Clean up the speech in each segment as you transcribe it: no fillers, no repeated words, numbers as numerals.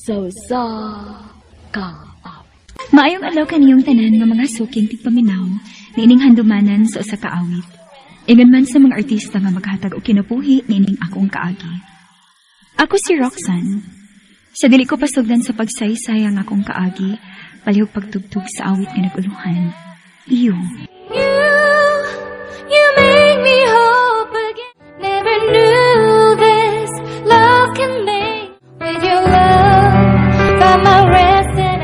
Sa usa ka awit. Maayong adlaw kaniyong tanan nga mga suking tigpaminaw niining handumanan sa usa ka awit. Ingon man sa mga artista nga maghatag og kinabuhi niining akong kaagi. Ako si Roxanne. Sa dili ko pasugdan sa pagsaysay ang akong kaagi, palihog pagtugtog sa awit nga naguluhan. Iyo. You make me hope again. Never knew this love can make. With your love, found my rest and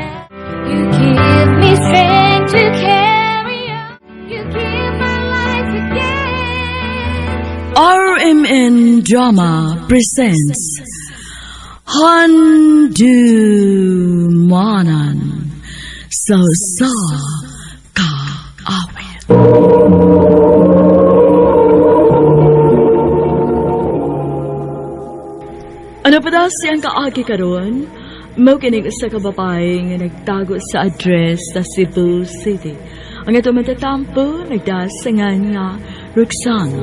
you give me strength to carry on. You give my life again. RMN Drama presents Handumanan sa usa ka awit. Ano pa daw siyang kaagi karon? Mao kining usa ka babae nga nagtago sa address sa Cebu City. Ang ato matatampo nagdasangan nga Roxanne.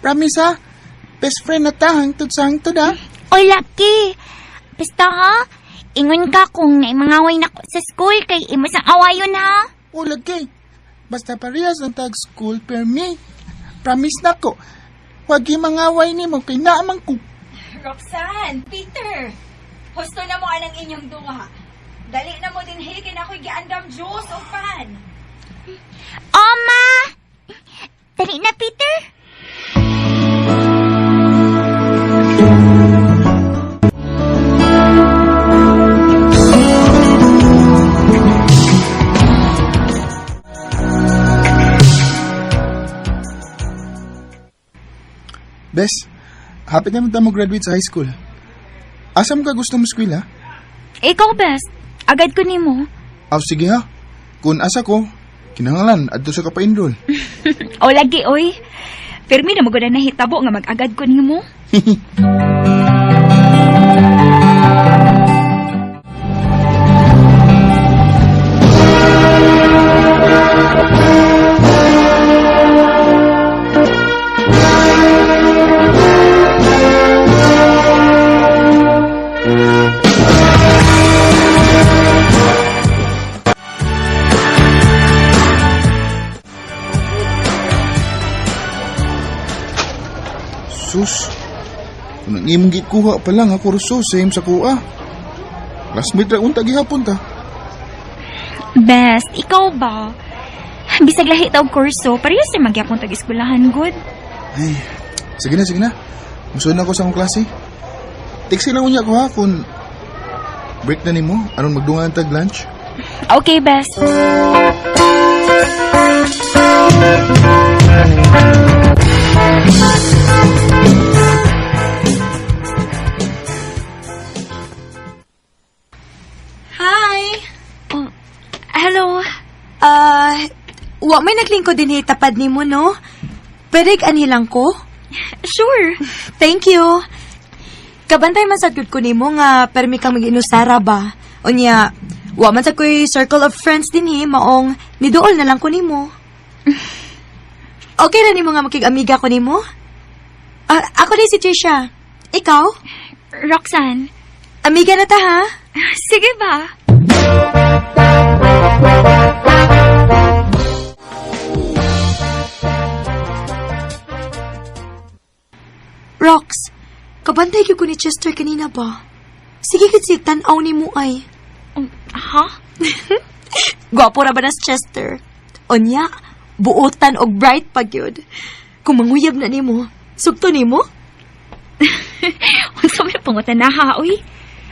Promise ha? Best friend na ta, hangtod sa hangtod ha? Oy, Lucky! Basta ha? Ingon ka kung naimangaway na ko sa school kay imo sang awayon ha? O lagi. Basta parehas ang tag school per me. Promise na ko. Huwag yung mangaway ni mo kay naamang ko. Roxanne, Peter, husto na mo anang inyong duha. Dali na mo din kay na ako'y giandam juice o pan. Oma! Dali na, Peter! Bes, happy na mo graduate sa high school. Asam ka gusto mo school ha? Ikaw, best. Agad ko nimo. Aw, sige ha. Kung asa ko, kinahanglan adto sa ka-enroll. O lagi, oy. Pirmi na magod na nahitabo nga mag-agad ko nimo. Sus, kung ang imong gikuha pa lang ha kurso, same sa kuha. Classmate ra unta gihapon ta. Best, ikaw ba? Bisag lahi ta og kurso, parehas ra magyapon tag eskwelahan good. Ay, sige na, sige na. Musunod na ako sa akong klase. Tiksi lang unya ko ha kung break na nimo aron magdungan tag lunch. Okay, best. Hi! Oh, hello. Ah, wa may naglingkod din tapad nimo, no? Pwede anhilang ko? Sure. Thank you. Kabantay man sad gud ko nimo nga permi kang mag-inusara ba. Unya, wa man sad ko'y circle of friends dinhi maong niduol na lang ko nimo. Okay ra nimo nga makig-amiga ko nimo? Ah, ako din si Trisha. Ikaw? Roxanne. Amiga na ta ha? Sige ba? Rox, kabantay gyud ko ni Chester kanina ba? Sige gid sig tan-aw nimo ay. Ha? Gwapo ra ba na si Chester? Unya, buotan og bright pa gyud. Kung manguyab na nimo, sugto nimo? Unsa may pangutan na ha, oy?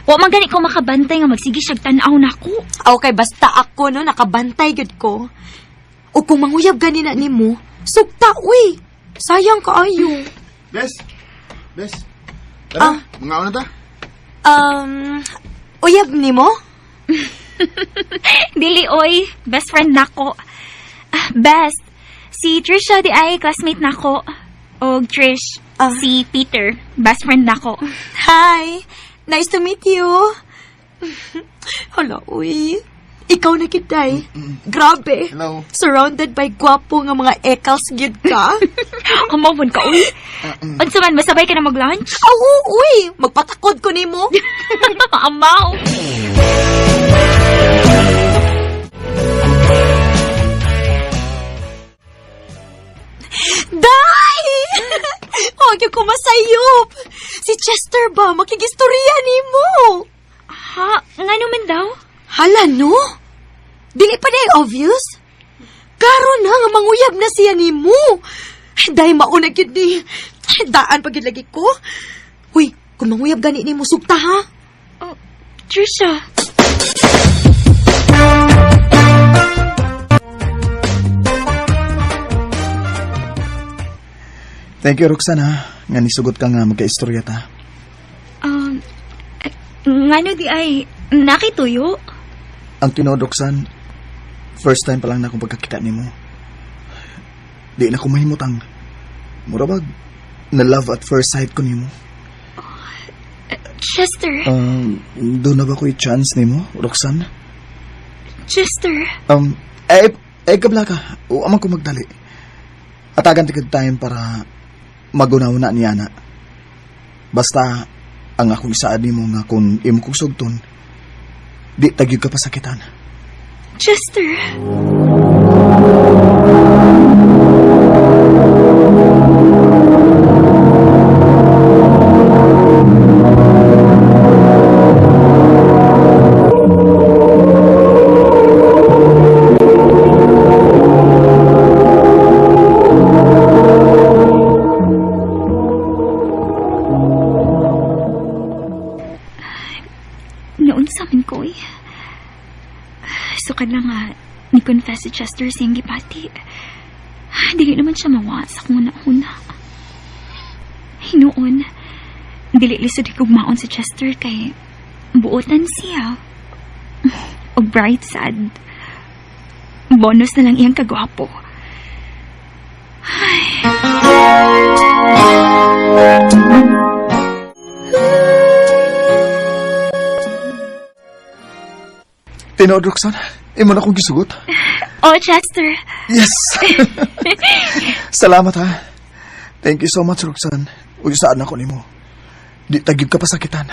Wa man gani ko makabantay nga magsige siyag tan-aw nako. Okay, basta ako no nakabantay gyud ko. O kung manguyab gani na nimo, sugta uy. Sayang kaayo. Bes, bes. Tara, mga na ta. Uyab nimo? Dili oy, best friend nako. Ah, best. Si Trisha di ay classmate nako. Og Trish, Ah. si Peter, best friend nako. Hi! Nice to meet you. Hala, uy. Ikaw na kitay. Grabe. Hello. Surrounded by gwapo nga mga ekals gyud ka. Kamawon ka, uy. Unsa man, masabay ka na mag-lunch? Oo, uy. Magpatakod ko nimo. Amaw! Day! Huwag yung kumasayop. Si Chester ba? Makigistorya nimo. Ha? Nga naman daw? Hala, no? Dili pa na obvious? Karon na nga manguyab na siya nimo. Dahil mauna gyud ni. Daan pa gyud lagi ko. Uy, kung manguyab gani nimo sugta ha. Oh, Trisha. Thank you, Roxanne, ha. Nga nisugot ka nga magka-istorya ta. Eh, ngano di ay nakituyo? Ang tinuod, Roxanne, first time pa lang na akong pagkakita nimo. Di na ko mahimutang. Mura bag, na love at first sight ko nimo. Chester, Doon na ba ko'y chance nimo, Roxanne? Chester. Eh, eh, kabla ka. O, amang ko magdali. Atagan tikad time para magunaw na niya na. Basta, ang akong isaad nimo nga kung imo kong sugton, di tagyog ka pasakitan. Chester. Noon sa amin ko eh. Sukad lang nga, ni-confess si Chester sa iyang gipati. Dili naman siya mawa sa kung una-una. Hinuon, dili lisod higugmaon si Chester kay buotan siya. O bright sad. Bonus na lang iyang kagwapo. Tinuod, Roxanne, imo na akong gisugot. Oh, Chester. Yes! Salamat ha. Thank you so much, Roxanne. Uy, saan ako nimo? Di tagyog ka pasakitan.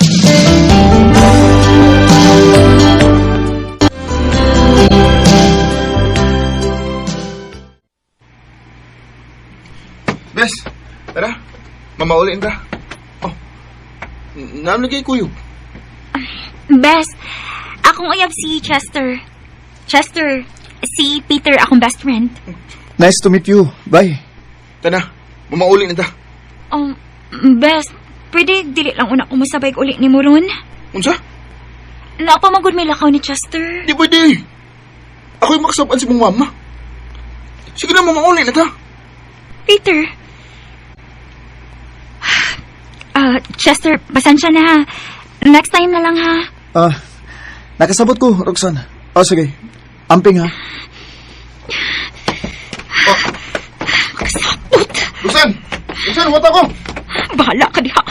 Bes, tara. Mamaulin ka. Oh, naam kuyog. Bes, akong uyab si Chester. Chester, si Peter akong best friend. Nice to meet you. Bye. Tana, mamauli na ta. Bes, pwede dili lang una kumusabay uli ni Moron. Unsa? Napamagod may lakaw ni Chester. Di pwede. Ako'y makasapan si mong mama. Sige na, mamauli na ta. Peter. Ah, Chester, pasensya na ha. Next time na lang ha. Ah, nakasabot ko, Roxanne. Oh, sige. Amping ha. Kasabot. Roxanne! Roxanne, wata ko! Bahala ka diha.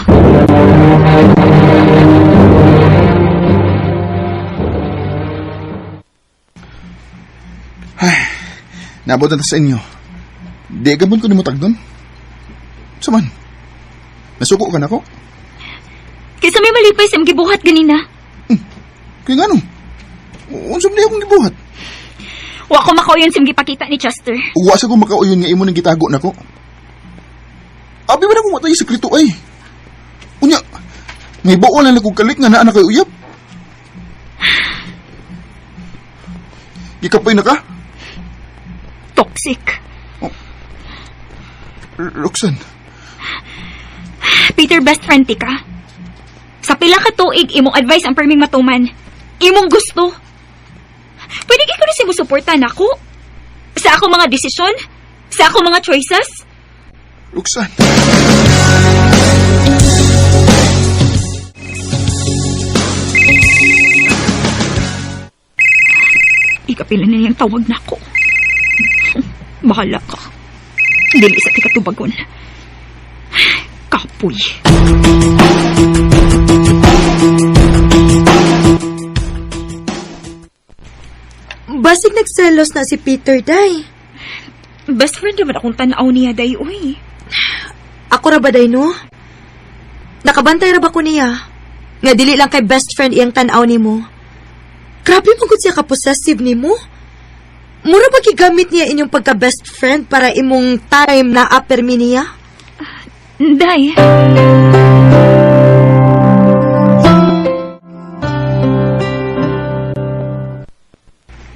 Nabot na ta sa inyo. Di gamon ko ni mo tagdon. Saman? Nasuko ka na ko? Kaysa may malipay sa imong gibuhat ganina. Kaya nga no? Unsa man di akong gibuhat? Wa ko makauyon sa imong gipakita ni Chester. Uwa sa ko makauyon nga imo nang gitago nako. Abi ba na kung watay sekreto ay? Unya, may buo lang akong kalik nga naa na kay uyab. Gikapoy na ka? Toxic. Roxanne, Peter, best friend ti ka. Sa pila ka tuig, imong advice ang perming matuman. Imong gusto. Pwede kay ko na simusuporta nako. Sa ako mga desisyon, sa ako mga choices. Roxanne. Ikapila na niyang tawag nako. Bahala ka. Dili sa tikatubagon. Kapoy. Basig nagselos na si Peter, day. Best friend naman akong tanaw niya, day, uy. Ako ra ba, day, no? Nakabantay ra ba ko niya? Nga dili lang kay best friend iyang tan-aw nimo. Grabe man gud siya ka-possessive nimo. Mura ba gigamit niya inyong pagka-best friend para imong time na apermi niya? Day.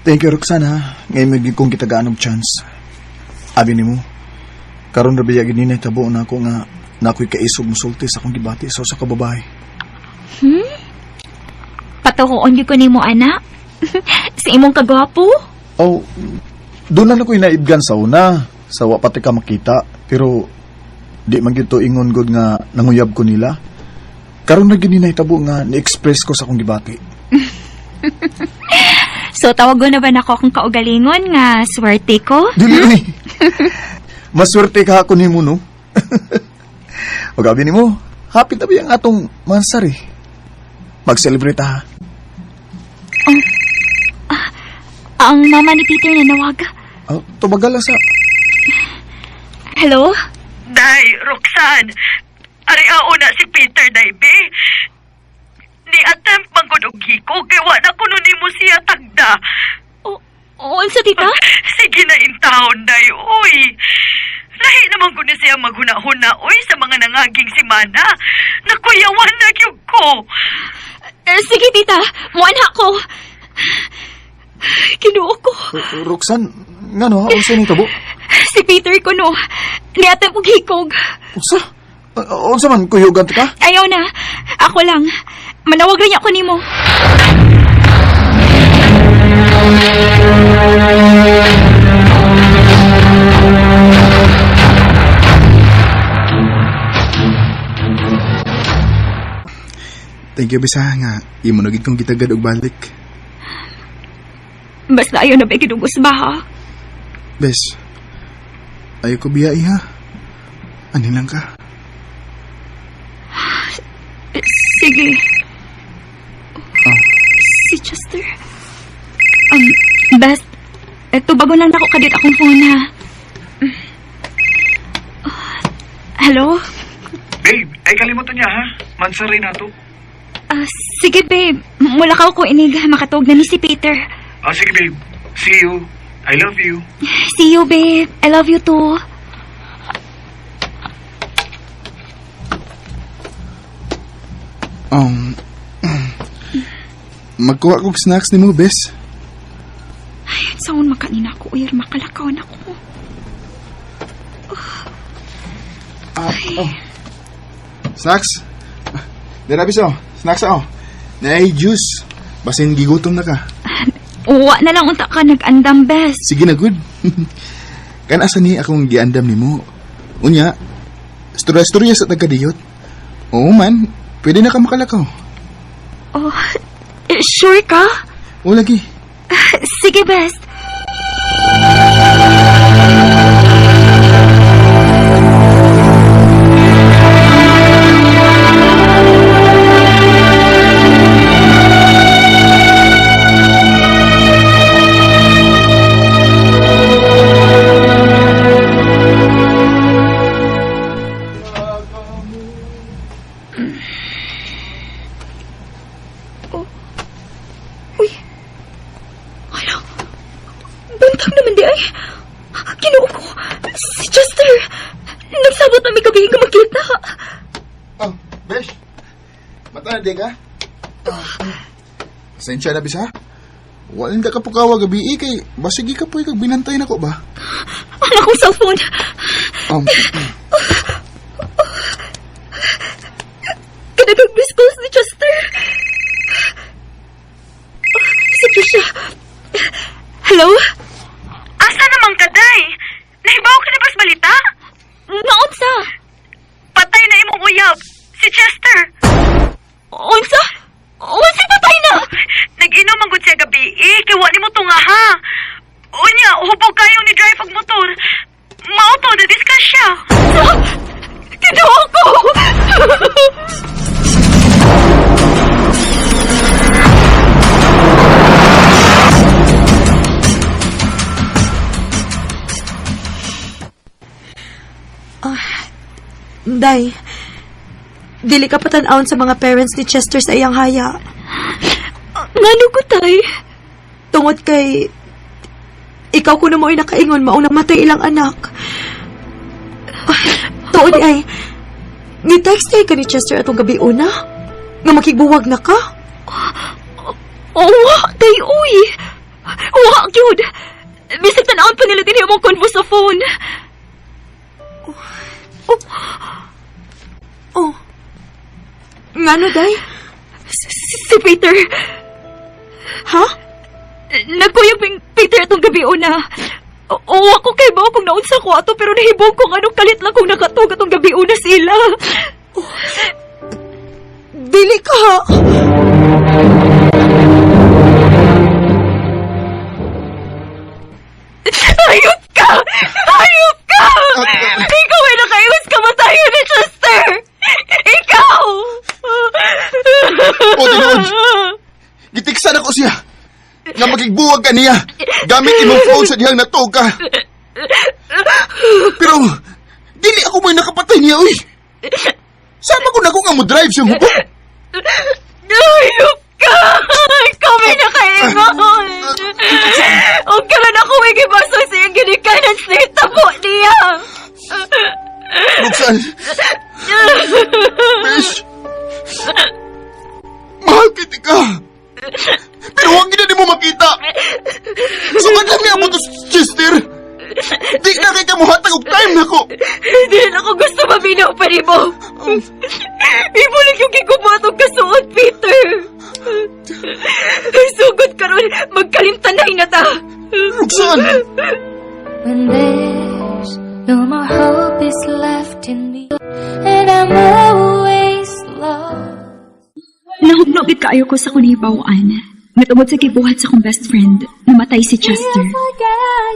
Thank you, Roxanne, ha. Ngayon may kong kitagaan og chance. Abi nimo, karon ra biya gini na tabo na ako nga na ako'y kaisog musulti sa akong gibati sa usa ka babae. Patuhoon gyud ko nimo, anak. Sa imong kagwapo. Oh, doon na ako'y naibgan sa una. Sa wa pati ka makita. Pero di man gyud to ingon gud nga nanguyab ko nila. Karon na gini nahitabo nga ni-express ko sa akong gibati. So, tawagon na ba nako akong kaugalingon nga swerte ko? Dili uy. Maswerte ka ako nimo no. O gabi nimo, happy tabi ang atong mansari. Mag-celebrate ha. Ang mama ni Peter na nawag. Oh, tubagal lang sa Hello? Day, Roxanne. Ari na si Peter, day, be. Ni attempt man gud og hiko kay wa na kuno nimo siya tagda. O, unsa, tita? Sige na intawon, day, uy. Lahi naman gud ni siya maghuna-huna, uy, sa mga nangaging simana. Nakuyawan na gyud ko. Eh, sige, tita. Muanha ko. Kinuo ko. Roxanne, ngano ha? Unsa ni tabo? Si Peter ko, no. Niatang og hikog. Unsa? Unsa man kuyugan ka? Ayaw na. Ako lang. Manawag rin ako nimo. Thank you, bisa nga. Imo na gid kong gitagad og balik. Basta ayaw na ba ginugos ba, ha? Bes, ayaw ko biya ha. Ani lang ka. Eh, sige. Oh. Si Chester. Best, tubagon lang nako kadit akong phone, ha? Hello? Babe, ay kalimutan niya ha. Mansari na to. Ah, sige, babe. Mula ka ko inig. Makatog na ni si Peter. Ah, sige babe. See you. I love you. See you, babe. I love you too. Magkuha kog snacks nimo, bes. Ay, saon makanina ko, uyar makalakaw na ko. Oh. Snacks? Dara bis oh. Snacks oh. Naay juice. Basin gigutom na ka. Uwa na lang unta ka nag-andam, bes. Sige na good. Kan asa ni akong giandam nimo. Unya, istorya-istorya sa tagadiyot. Oo man, pwede na ka makalakaw. Oh, sure ka? O lagi. Sige, best. Uy. Hala. Buntag naman di ay. Kinuo ko. Si Chester. Nagsabot na may gabi nga magkita. Oh, besh. Mata na di ka? Pasensya na bisa. Wala ka pukawa gabi eh, kay basigi ka po kag binantay na ko ba? Ang akong cellphone. Kadagang miss calls ni Chester. Si Trisha. Hello? Asa naman ka, day? Nahibaw ka na ba's balita? Naunsa? Patay na imong uyab, si Chester. Unsa? Unsa patay na? Nag-inom ang gud siya gabi eh, kay wa nimo tunga ha. Unya, hubog kayo ni drive og motor. Mao to, na Day, dili ka patan-awon sa mga parents ni Chester sa iyang haya. Ngano ko, tay? Tungod kay ikaw kuno mo'y nakaingon maong namatay ilang anak. Ay, tuod ay, ni-text ay ka ni Chester atong gabi una? Nga makigbuwag na ka? Oo, tay, uy. Wa, gyud. Bisag tan-awon pa nila dinhi among convo sa phone. Oh. Ngano, day? Si Peter. Ha? Nagkuyog ping Peter atong gabi una. Oo, ako kay ba kung naunsa ko ato pero nahibong ko anong kalit lang kung nakatug atong gabi una sila. Dili ka! Hayop ka! Hayop ka! Ikaw ay nakaingon kamatayon ni Chester! Ikaw! O, tinuod. Gitiksan ako siya. Nga makigbuwag ka niya. Gamit imong phone sa dihang natuog ka. Pero, dili ako may nakapatay niya, uy. Sama ko na ko nga mo drive siyang hubog. Hayop ka! Ikaw may nakaingon! O karon ako may gibaso sa iyang ginikanan sa tabo niya! Roxanne. Besh. Mahal kita ka. Pero huwag gina mo makita. Sukad lang niya mo to, Chester. Di na kay kamuhatag og time nako. Hindi na ako gusto maminaw pa ni mo. Imo lang yung gigubo atong kasuot, Peter. Sugod karon, magkalimtanay na ta. Roxanne! When there's no more hope is left in me, and I'm always lost. Nahugno gid kaayo ko sa kunibawan. Nga tungod sa gibuhat sa akong best friend, namatay si Chester.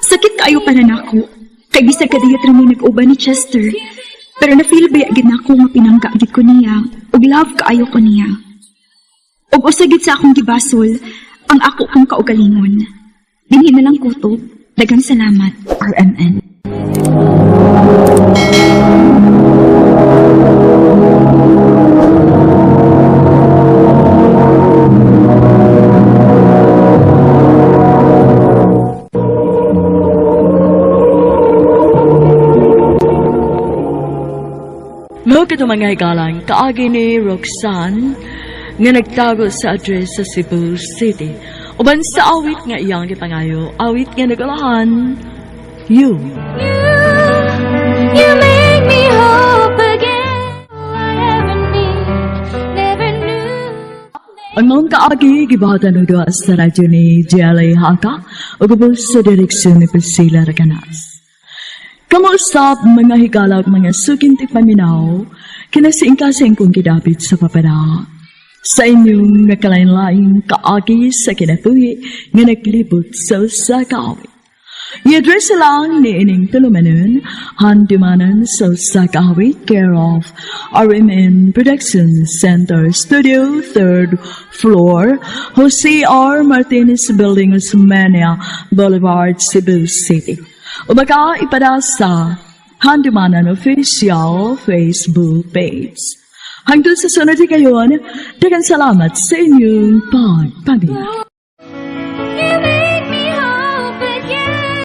Sakit kaayo para nako. Kay bisag kadiyot ra mi nag-uban ni Chester. Pero na-feel baya gid nako nga pinangga gid ko niya ug love kaayo ko niya. Ug usa gid sa akong gibasol ang ako kong kaugalingon. Dinhi na lang kutob. Daghang salamat, RMN. Mao kadto mga higalang kaagi ni Roxanne nga nagtago sa address sa Cebu City. Uban sa awit nga iyang gipangayo, awit nga nagulahan, You. You make me hope again. I ever need, never knew. Ang maong kaagi gibahatan og duha sa radyo ni Jelly Haka ug ubos sa direksyon ni Priscilla Raganas. Kamusta mga higalag mga suking tigpaminaw, kinasiing-kasing kong gidapit sa papada. Sa inyong nakalain-laing kaagi sa kinabuhi nga naglibot sa usa ka awit. I-address lang ni ining tulumanon, handumanan sa usa ka awit, care of RMN Production Center Studio, 3rd floor, Jose R. Martinez Building, Osmeña Boulevard, Cebu City. O baka ipada sa Handumanan Official Facebook page. Hangtod sa sunod higayon, daghang salamat sa inyong pagpaminaw.